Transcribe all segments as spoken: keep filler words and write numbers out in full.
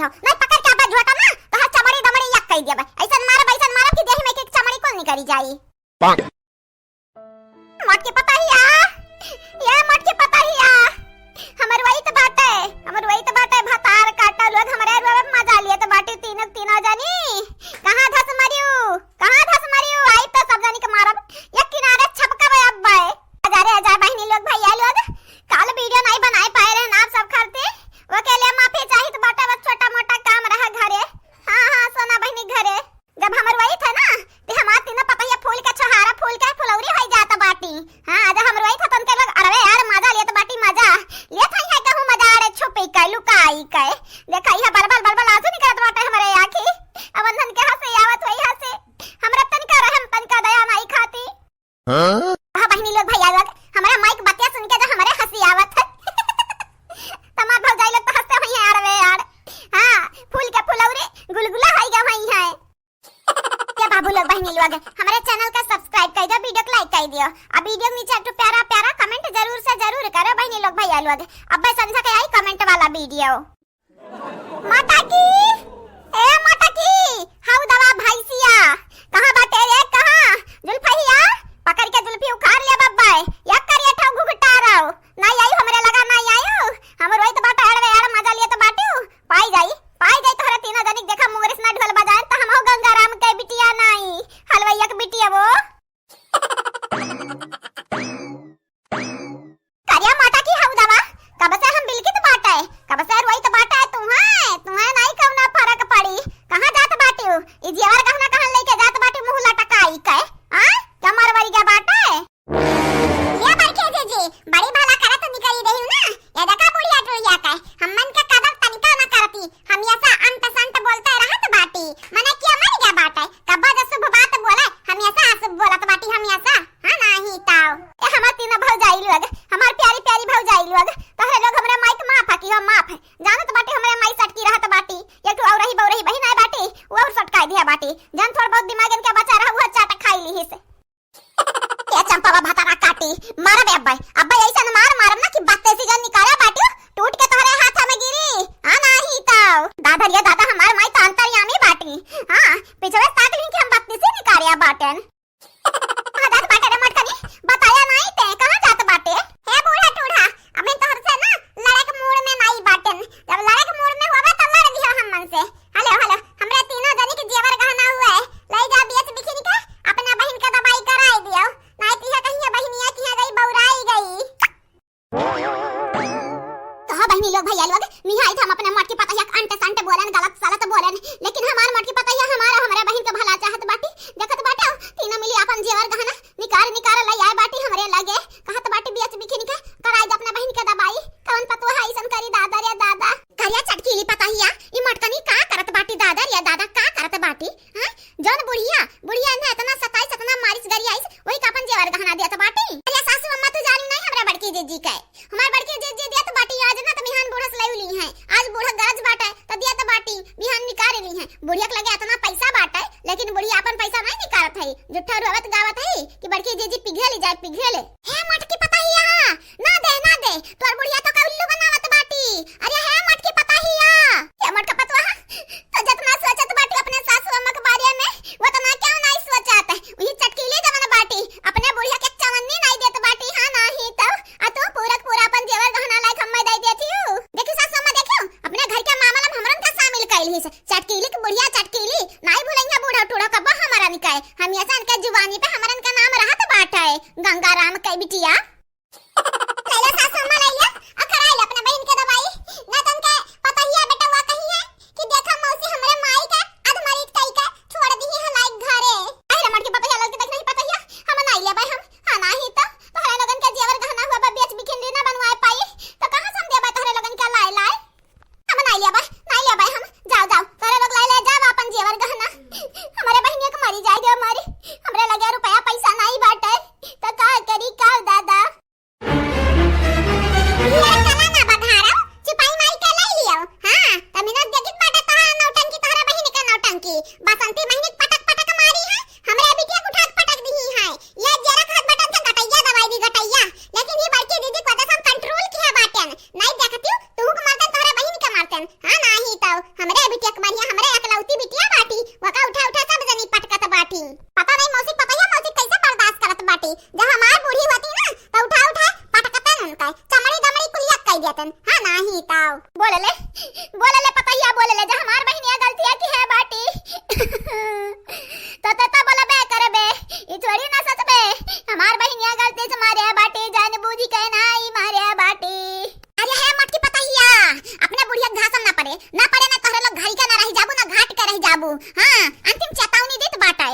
नहीं पकड़ के अब्बा झोटा ना, तो हर चमड़ी दमड़ी एक कई देबे। ऐसन मारब, ऐसन मारब कि देही में के चमड़ी कुल निकरी जाई। मोटकी पतहिया, ये मोटकी पतहिया, हमर वही तो बाटे, हमर वही तो बाटे, भतार काटा लोग हमरे रुआ मजा लिए तो बाटी तीनों, तीनों जनी। कहाँ धस मरियू, कहाँ धस मरियू? आई तो सब जनी के मारब, एक किनारे छपका बे अब बे। आजा रे आजा बहिनी लोग, भैया लोग, काल video नहीं बनाए पाए रहे ना आप सब खातिर, वो के लिए माफी चाहित बाटे, बस छोटा मोटा काम रहा घरे। हाँ, हाँ, सोना बहिनी घरे। जब हमर वही थे ना, ते हमार तीनों पतहिया फूल के छोहारा, फूल के फुलौरी होई जात बाटी। हाँ, जब हमर वही थे, तनके लोग, अरे यार, मजा लेत बाटी, मजा। लेत हई है कहूँ मजा, अरे छुपी के, लुकाई के। देखा, इहे बलबल, बलबल आंसू निकलत बाटे हमरे आँखी। अब उन्हन के हंसी आवत होई, हंसी। हमरा तनिका रहम, तनिका दया नाई खाती। हाँ? हाँ, बहिनी लोग, भैया लोग, हमरा माई के बतिया सुन के जो हमरे हंसी आवत है। तमार भौजाई लोग तो हंसते हुई हैं, यार, वे यार। हाँ, फूल के फुलौरी गुलगुला होई गए हुई हैं। ये बाबू लोग, बहिनी लोग, हमारे channel का subscribe कर दो, video को like कर दियो, और video के नीचे एक ठो प्यारा प्यारा comment जरूर से जरूर करो, बहिनी लोग, भैया लोग। अब संझा के आई comment वाला video। मोटकी, ए मोटकी, हऊ दवा भैंसिया, कहाँ बाटे रे, कहाँ? जुल्फहिया, पकड़ के जुल्फी उखाड़ ले बब्बे, या करिया ठौ घुघटा रहो, नहीं आई हमरे लगा, नहीं आयु, हम रोइत बाटे, अड़वे अड़ मजा लिए तो बाटू, पाई जाई, पाई जाई तोहरे तीनों जनिक, देखा मुंगरिस ना ढोल बजाए, तो हम हो गंगाराम के बिटिया नाई, हलवैया के बिटिया वो। करिया मोटकी हऊ दवा, कब से हम बिलकित बाटे, कब से रोइत बाटे, तुहे, तुहे नाई कवना फरक पड़ी। कहाँ जात बाटिउ? ई जेवर गहना कहाँ लेके जात बाटिउ मुँह लटकाई के? हाँ? क्या मरवरी गया बाटे? ये बड़के जीजी, बड़ी भला करत निकरी रही ना। ये देखा बुढ़िया टुढ़िया के, हमन के कदर तनिका ना करती। हमेशा अंट संट बोलते रहत बाटी। मने क्या मर गया बाटे? कब्बा जो शुभ बात बोले, हमेशा अशुभ बोलत बाटी, हमेशा। हाँ, नाही ताव। ए, हमार तीनों भौजाई लोग, हमार प्यारी प्यारी भौजाई लोग, तोहरे लोग हमरे माई के माफ है कि हो, माफ है। जानत बाटी हमरे माई सटकी रहत बाटी, एक ठो औरही बौरही बहिन आए बाटी, वो और सटकाई दिया बाटी। जन थोड़ बहुत दिमाग इनके बचा रहा, वो चाट खाई ली से। ए चंपावा भतारा काटी, मारब अब्बे, अब्बे ऐसन मार मारब ना कि बत्तीसी जन निकाला बाटी, टूट के तोहरे हाथ में गिरी। हाँ, नाही ताव। दादा रे दादा, हमार माई तो अंतर्यामी बाटी। हाँ, पिछवे ताक ली कि हम बत्तीसी निकालिया बाटन। कहाँ जात बाटे रे मटकनी? बताया नाई ते, कहाँ जात बाटे? हे बूढ़ा टूढ़ा, अबे तोहर से ना लड़े के मूड में नाई बाटेन। जब लड़े के मूड में होबे त लड़ दिहो हमन से। हेलो, हेलो, हमरे तीनों जनी के जेवर गहना हुए, लई जा बेच बिखिन के अपना बहिन के दवाई कराई दियो। नाई तिहा कहिया बहिनिया किहा गई, बौराई गई। तो हाँ बहिनी लोग, भैया लोग, निहाई हम अपने मोटकी पतहिया के अंट संट बोलन, गलत सलत बोलन, लेकिन हमार मोटकी पतहिया हमार, हमरे बहिन के भला चाहत बाटी। देखत बाटे, तीनों मिली आपन जेवर गहना निकार निकार लई आए बाटी हमरे लगे, कहत बाटी बेच बिखिन के कराई दे अपने बहिन के दवाई। कवन पतोह है ऐसन करी दादा रे दादा। करिया चटकीली पतहिया, ई मोटकनी का करत बाटी दादा रे दादा, का करत बाटी? हाँ? जौन बुढ़िया, बुढ़िया इन्हें इतना सताइस, इतना मारिस गरियाइस, वही का अपन जेवर गहना देत बाटी। अरे सासू अम्मा, तू जानी नहीं हमरा बड़की जीजी के। हमार बड़की जीजी देत बाटी, आज ना त मिहान बूढ़ा से लई ली हैं। आज बूढ़ा गरज बाटे त देत बाटी, मिहान निकाल ली हैं। बुढ़िया के लगे इतना पैसा बाटे, लेकिन बुढ़िया अपन पैसा नहीं निकारत है। झूठा रोवत गावत है कि बड़की जीजी पिघल जाए, पिघल। हे मोटकी पतहिया, ना दे, ना दे, तोर बुढ़िया तो का उल्लू बनावत बाटी। अरे हे मोटकी पतहिया, हे मोटका पतवा, तो जितना सोचत बाटी अपने सासू अम्मा के बारे में, उतना क्यों नहीं सोचत? वही चटकीली जवन बाटी, अपने बुढ़िया के चवन्नी नहीं देत बाटी, हाँ नाही तो, आ तू पूरा के पूरा अपन जेवर गहना लायक हम्मे दे देती हूँ। देखी सासू अम्मा, देखियो, अपने घर के मामला में हमरन का शामिल कैल ही से। चटकीली के बुढ़िया चटकीली, नहीं भूलेंगे बूढ़ा टूढ़ा कब्बो हमरन के। हमेशा इनके जुबानी पे हमरन का नाम रहत बाटे, गंगाराम के बिटिया। लैला सासू अम्मा लैला, अखराइल अपने बहिन के दवाई, ना तो उनके पतहिया बेटवा कही है कि देखा मौसी हमरे माई के अधमरी कई के छोड़ दी है लाइक घरे। अरे मोटकी पतहिया लग देख नहीं पतहिया, हम ना लेबे हम, हाँ नाही तो तोहरे लोगन के जेवर गहना हुआ बा बेच बिखिन ली ना बनवाए पाई, तो कहाँ से हम देबे तोहरे लोगन के लाए लाए? हम नाई लेबै, नाई लेबै हम। जाओ, जाओ, तोरे लोग लाई ले जाओ आपन जेवर गहना। हमरे बहिनिया के मरी जाए दे, मरी। हमरे लगे रुपया पैसा नाई बाटे, तो का करी, का दादा? एक मरिया हमरे एकलौती बिटिया बाटी, वका उठा उठा सब जनी पटकत बाटी। पता नहीं मौसी पतैया मौसी कैसे बर्दाश्त करत बाटी। जब हमार बूढ़ी होती ना, तो उठा उठा पटकते उनका चमड़ी दमड़ी कुलिया कई देतन। हाँ, नाही ताव। बोले ले, बोले ले पतैया, बोले ले, जब हमार बहिनिया गलतिया की है बाटी। तो ते तो बोलबे करबे, ई थोड़ी ना सचबे। हमार बहिनिया गलती से मारे बाटी, जान बूझी के ना ई मारे बाटी। अरे हे मोटकी पतहिया, अपने बुढ़िया के घासम ना पड़े, ना पड़े ना तोहरे लोग घरी के ना रही जाबू, ना घाट के रही जाबू। हाँ, अंतिम चेतावनी देत बाटे।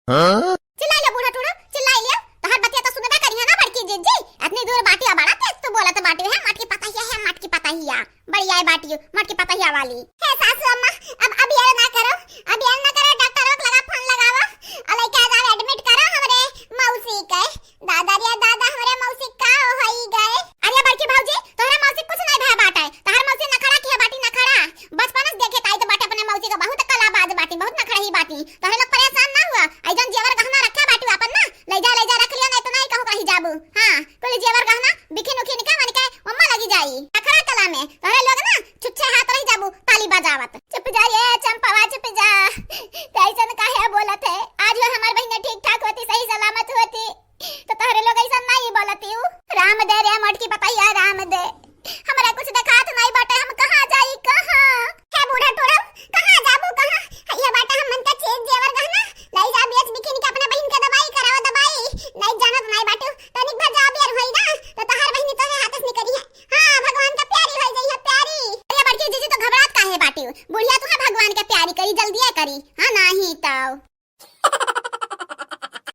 हाँ? चिल्लाई ले बूढ़ा टूढ़ा, चिल्लाई ले। तोहर बतिया तो सुनबे करिहे ना बड़की जीजी। इतनी दूर बाटी आ बड़ा तेज तू बोलत बाटी, हे मोटकी पतहिया, हे मोटकी पतहिया। बड़ी आई बाटी, मोटकी पतहिया वाली। हे सासू अम्मा, अब, अब ये ना करो, अब ये ना करो, डॉक्टर लोग लगा फोन लगावा, और लेके आ जाओ, एडमिट करो हमरे मौसी के। दादा रे दादा, हमरे मौसी का होई गए? अरे बड़की भौजी, तोहरे मौसी कुछ नहीं भय बाटे। तोहर मौसी नखड़ा की है बाटी, नखड़ा। बचपन से देखे ताई तो बाटे अपने मौसी का, बहुत कलाबाज बाटी, बहुत नखड़ही बाटी। तोहरे लोग परेशान ना हुआ, ऐजन जेवर गहना रखे बाटी अपन ना, ले जा, ले जा, रख लियो, नहीं तो नहीं कहूँ कहीं जाबू। हाँ, कुल जेवर गहना बिखिन उखिन के मन के मम्मा लगी जाई। नखड़ा कला में तोहरे लोग ना छुच्छे हाथ रह जाबू ताली बजावत। चुप जा ये चंपावा, चुप जा। तैसन काहे बोलत है? आज वो हमार बहिनिया ठीक ठाक होती, सही सलामत होती, तो तोहरे लोग ऐसा नहीं बोलती हूँ। राम दे रे मोटकी पतैया, राम दे। हमरा कुछ देखात नहीं बाटे, हम कहाँ जाई, कहाँ? हे बूढ़ा टूढ़ा, कहाँ जाबू, कहाँ? ये बाटे हम मन का चीज जेवर गहना, लाई जा बेच बिकिन के अपने बहिन के दवाई करावा, दवाई। नहीं जानत नहीं बाटू, तनिक भर जा बेर होई ना, तो तोहार बहिनी तोहरे हाथ से निकली है। हाँ, भगवान का प्यारी होई जाई है, प्यारी। अरे बड़की जीजी तो घबरात काहे बाटू? बुढ़िया तो है भगवान के प्यारी करी, जल्दी करी। हाँ, नहीं तो।